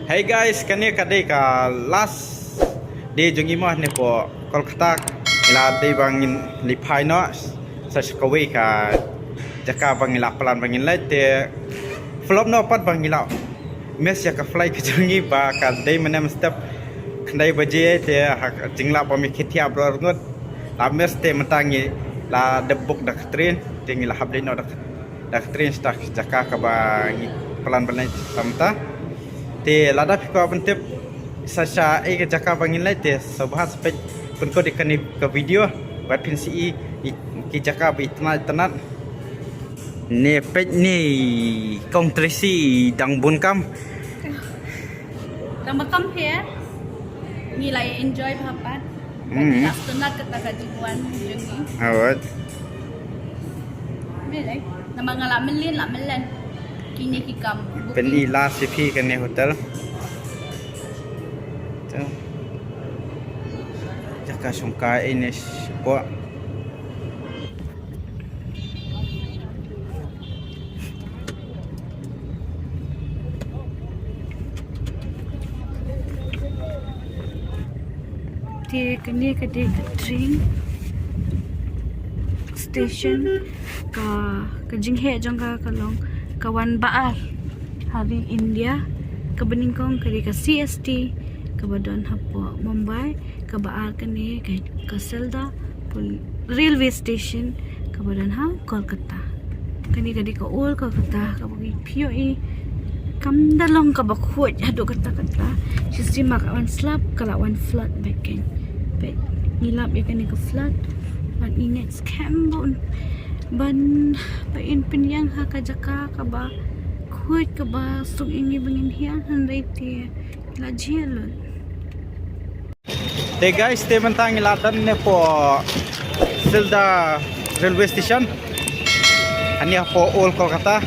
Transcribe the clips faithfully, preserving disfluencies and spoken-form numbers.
Hey guys, kane ka dei ka last day jong ngi mo ne po Kolkata. Ngi la dei ba ngin li phai noh sa sha kawei ka jaka ba ngi la plan ba ngin leit te flop noh pat ba ngi la miss ïa ka flight ka jong ngi ba ka dei mynne mynstep khyndai baje te ha ka jinglap ba mi khyndiat baroh arngut la miss te mynta ngi la dep book da ka train te ngi la hap leit noh da ka da ka train sha ka jaka kaba ngi plan ban leit mynta. Te lada phi kwah ban tip sa sha ei ka jaka ba ngin leit te sngewbha sa peit pynkut ïa kane ka video bad phin sa i ki jaka ba itynnat itynnat. Ne peit ne Kong Tracy dang bun kam. Dang ba kam phi eh. Ngi la enjoy bha pat. Hmm. Last night kata ka jingwan jong ngi. Alright. Mele. Namar nga la mlien la mlien. Kine ki kam. Pyn-i last ïa phi kane hotel. To. Jaka shongkai ine shapoh. Te kane ka dei ka train station ka, ka jingheh jong ka ka long ka wan ba ar ha ri India, kaba nyngkong ka dei ka C S T kaba don hapoh Mumbai, kaba ar kane ka, ka Sealdah pol-, railway station kaba don ha Kolkata. Kane ka dei ka old Kolkata kaba ngi phi ïohi kam da long kaba khuid haduh katta katta. Shisien ma ka wan slap ka la wan flood bad kane. Bad ngi lap ïa kane ka flood bad ngi ngeit skhem bun ban pynïeng ha ka jaka kaba khuid kaba suk ïa ngi ba ngin hiar hynrei te la jia lut. Te guys, te mynta ngi la don ne po Sealdah railway station. Hangne hapoh old Kolkata.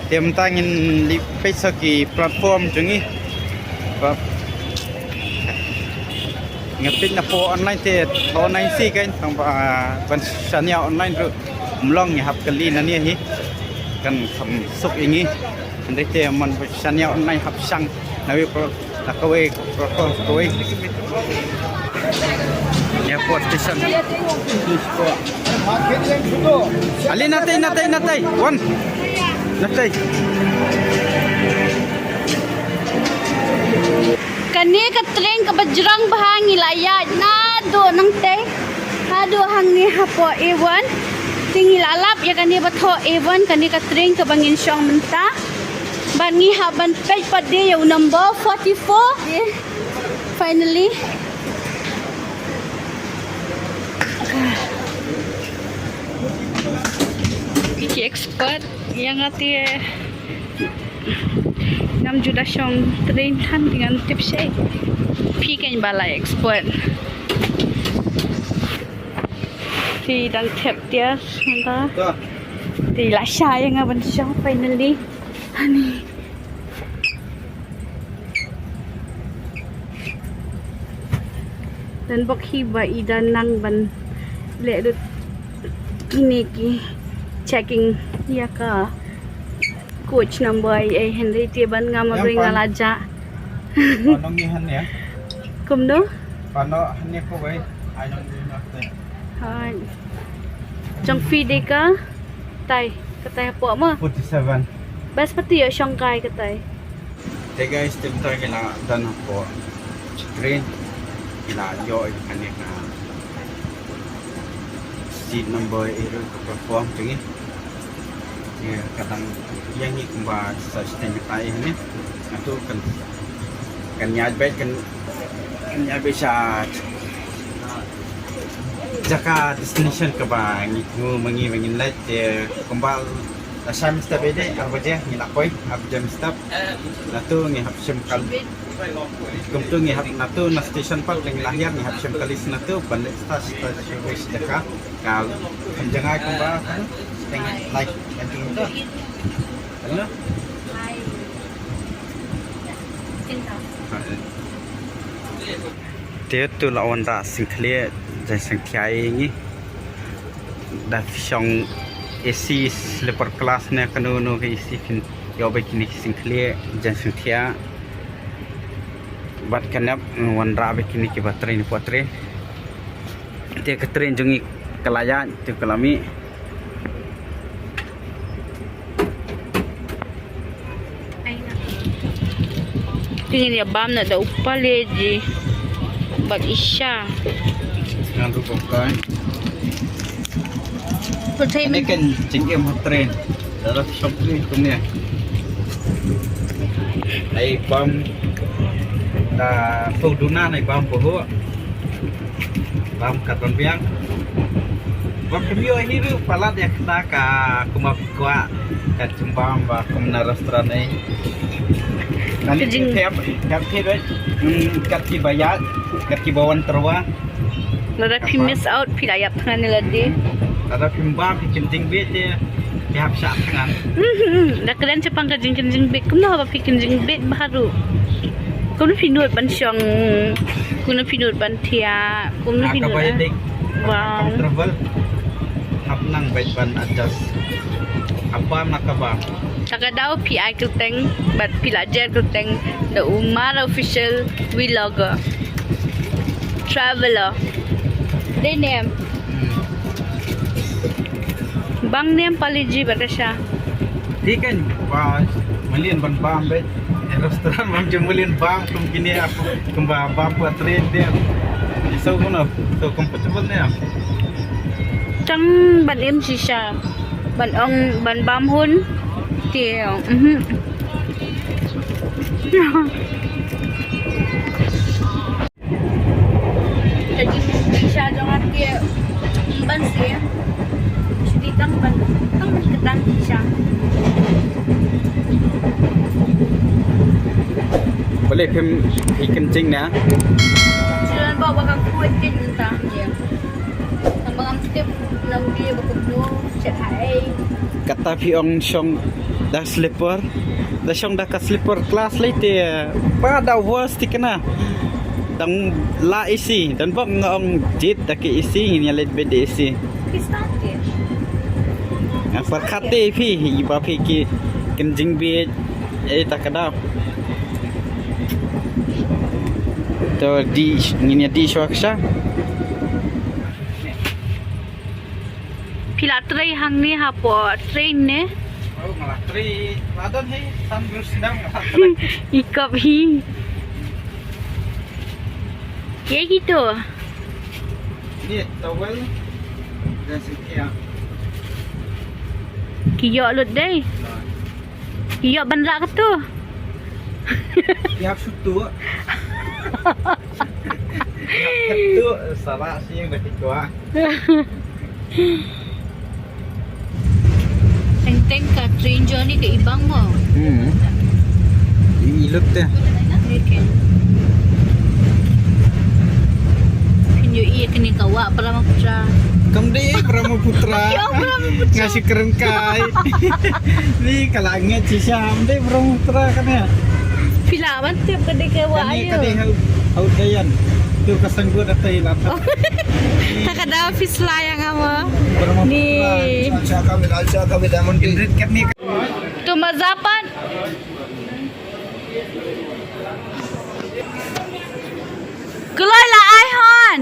Te mynta ngin leit peit sa ki platform jong ngi. Ba nga peit na po online te online si kan tang ba ban shaniah online ruh. Mlong ngi hap kali na ni hi kan kham suk ïa ngi. Hynrei te man ba shaniah online hap shang na wi pro na kawei pro pro kawei. Airport station. Ali natai natai natai. Wan. Natai. Kane ka train kaba jrong bha ngi la ïaid naduh nangtei haduh hangne hapoh A one. Te ngi la lap ïa kane ba thoh A one, kane ka train kaba ngin shong mynta. Bad ngi hap ban peit pat de ïa u number forty-four. Finally. Ki expert ïa nga te Ngam ju da shong train than te ngan tip shai. Phi kein ba la expert. Te dang thep tiar mynta. Te la shai ïa nga ban shong finally. Ani. Don bok hi ba i da nang ban leh lut kine ki checking ïa ka coach number ei ei, hynrei te ban ngam, ïa, ring pan la ja. Pan nong ni han ïa. Kumno? Pan nong han ïa ko wei. Ai nong ni na te. Hai. Jong phi de ka tai, ka tai hapoh ma? Forty-seven. Bas pati ïa shong kai ka tai. Te guys, te mynta ngi la don hapoh train, ngi la ïoh ïa kane ka seat number eight ka platform jong ngi. Ïa ka dang ïa ngi kumba sa siteng ka tai hangne. Atu kan, kan ïaid beit, kan, kan ïaid beit sha jaka destination kaba ngi thngan ma ngi ba ngin leit, te kumba la shai mynstep ïa de, ar baje ngi la poi, ar baje mynstep. Natu ngi hap shim kali. Kumtu ngi hap natu na station pat ngi la hiar ngi hap shim kali natu ban leit sa station jaka. Ka kham jngai kumba kan teng lai kan tu. Hello. Te tu la wan da sing khlieh jai sing thiai ngi. Da phi shong A C sleeper class ne kano kano ka A C phin Ïoh bad kine ki sngewkhlieh, jan sngewthiah. Bad ka nep, ngan wanrah bad kine kiba trei na pdeng trei. Te ka trei jong ngi ka la ïaid, te ka la mih. Te ngin ïa bam na da u Paleji bad Isha. Ngan ruh bam kai. Putih. Kane kan jingim ha train. Dalam shop ni kumne. Ai bam da pau duna, ai bam pau. Bam kat ban biang. Bam kemio hi ruh palat ïa kata ka kumba kwah ka jingbam ba kumna restaurant ai. Nangne ka jing- thep thep thep, eh. Hmm, kat kiba ïaid, kat kiba wan tyrwa. Lada phi miss out, phi la ïap thngan ïa lade. Lada phim bam, phi kynjing bieit te phi hap shah thngan. Da kren shaphang ka jingkynjing bieit, kumno haba phi kynjing bieit bha ruh. Kumno phi nud ban shong, kumno phi nud ban thiah, kumno phi nud. Kaba ïadei. Wow. Comfortable. Hap nang beit ban adjust. Hap bam na kaba. Sa ka daw phi ai kyrteng bad phi la jer kyrteng da u Mara Official Vlogger Traveler. Dei nem. Hmm. Bang nem Paleji bad Isha. Dei kan ba mlien ban bam beit. Restaurant bam jong mlien bam kum kine ap kumba bam pdeng trei dei. So kumno, so comfortable ne. Tang ban im shisha. Ban ong, ban bam hun. Te, mhm. Jadi, shisha jong nga te ban se. Shisha tang ban, tang ban ketan shisha. Balei phim, phi kynjing na? Shisha ba ba ka kuat kin ta. Tang ba ngam tip nam bia ba kumno, chet hai. Kata phi ong shong da slipper. Da shong da ka slipper class lei te, ba da worst te kane. Dang la A C, dang bok nga ong jied da ka A C, ngin ïa leit beit da A C. Phi start te. Nga pyrkhat te phi, ba phi ki kynjing bieit, eh, ta ka daw. To dih, ngin ïa dih shuwa ka sha. Phi la trei hangne hapoh train ne? Oh, nga la trei. La don hi, san briew snem nga la trei. I kop hi. Ïa kito. Ni towel. Dan siki ya. Ki ïoh lut dei. Nah. Ïoh ban rah katu. Ïa sutu. Ïa sutu, salah sih yang dah ketua. Teng teng ka train journey ka ibang mo. Hmm. I lut te. Okay. Phin ïohi kane ka wah Brahmaputra. Kam dei Brahmaputra. Ïa Brahmaputra. Nga shu kren kai. Ni ka la nget shisha, kam dei Brahmaputra kane. Phi lah ban tip ka dei ka wah aïu. Kane ka dei Hau, Hau Dayan. Tu ka sanggut atai la. Oh. Ta ka daw phi slai ïa nga mo. Brahmaputra. Ni. Cha ka bida, cha ka bida mon ki. Indrit kat ni. Tu mazapat. Kloi la ai hon.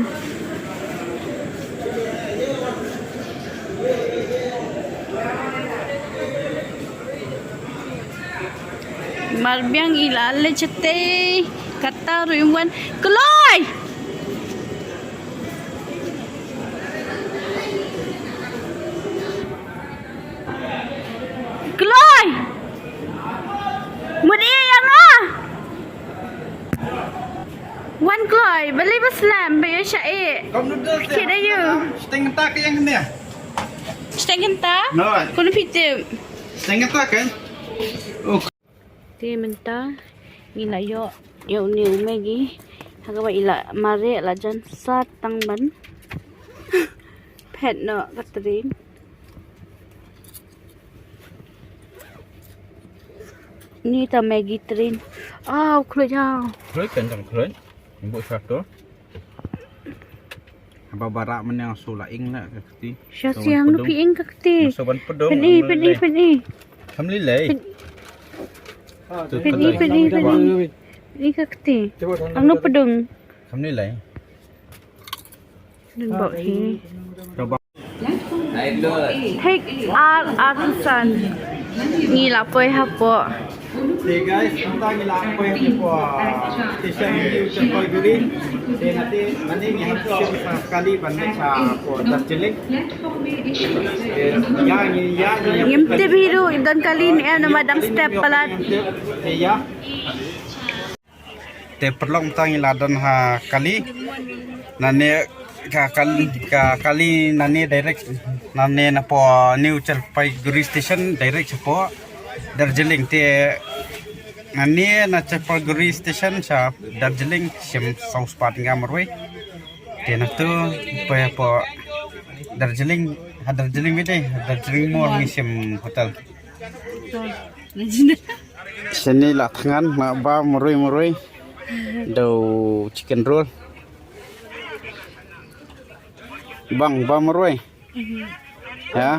Mar biang i la leit shatei, kata ruh im wan. Kloi! Kloi! Mut ïa nga. Wan kloi, balei ba slem, ba ïa sha e. Kau noodles. Kit ayu. Shteng kynta ka ïa nga. Shteng kynta? No. Kumno phi tip? Shteng kynta kan? Oh. Te mynta ngi la ïoh ïa une u Maggi. Ha kaba i la mareh la jan sat tang ban phet noh ka train. Ni ta Maggi train. Aw, khluit aw. Khluit kan tang khluit. Ngi buh satu. Haba barak mane nga shu la ing la ka kti. Sha siang nu phi ing ka kti. Nga shu ban pdung. Pyn-i, pyn-i, pyn-i. Kam lei lei. Pyn-, Pynï, pynï, pynï. Pynï ka kti. Ang no pdung. Kam ni lai. Pdung bok hi. Thik ar, ar san. Ngi la poi hapoh. Hey guys, mynta ngi la poi hapoh station New Jalpaiguri. Te nate, nane ngi hap sha kali ban leit hapoh Darjeeling. Te ya ngi, ya ngi. Ngim tip hi ruh don kali ne em, namar dang step palat. Te ya. Te paralok, mynta ngi la don ha kali. Nane ka kali, ka kali nane direct, nane napoh New Jalpaiguri station direct shapoh Darjeeling. Te nane na Jalpaiguri station sha Darjeeling shim saw spah tyngka marwei. Te nangta poi hapoh Darjeeling, ha Darjeeling mih dei, ha Darjeeling Mall ngi shim hotel. Shane la thngan, la ba marwei marwei. Da u chicken roll. Bang ba marwei. Ya.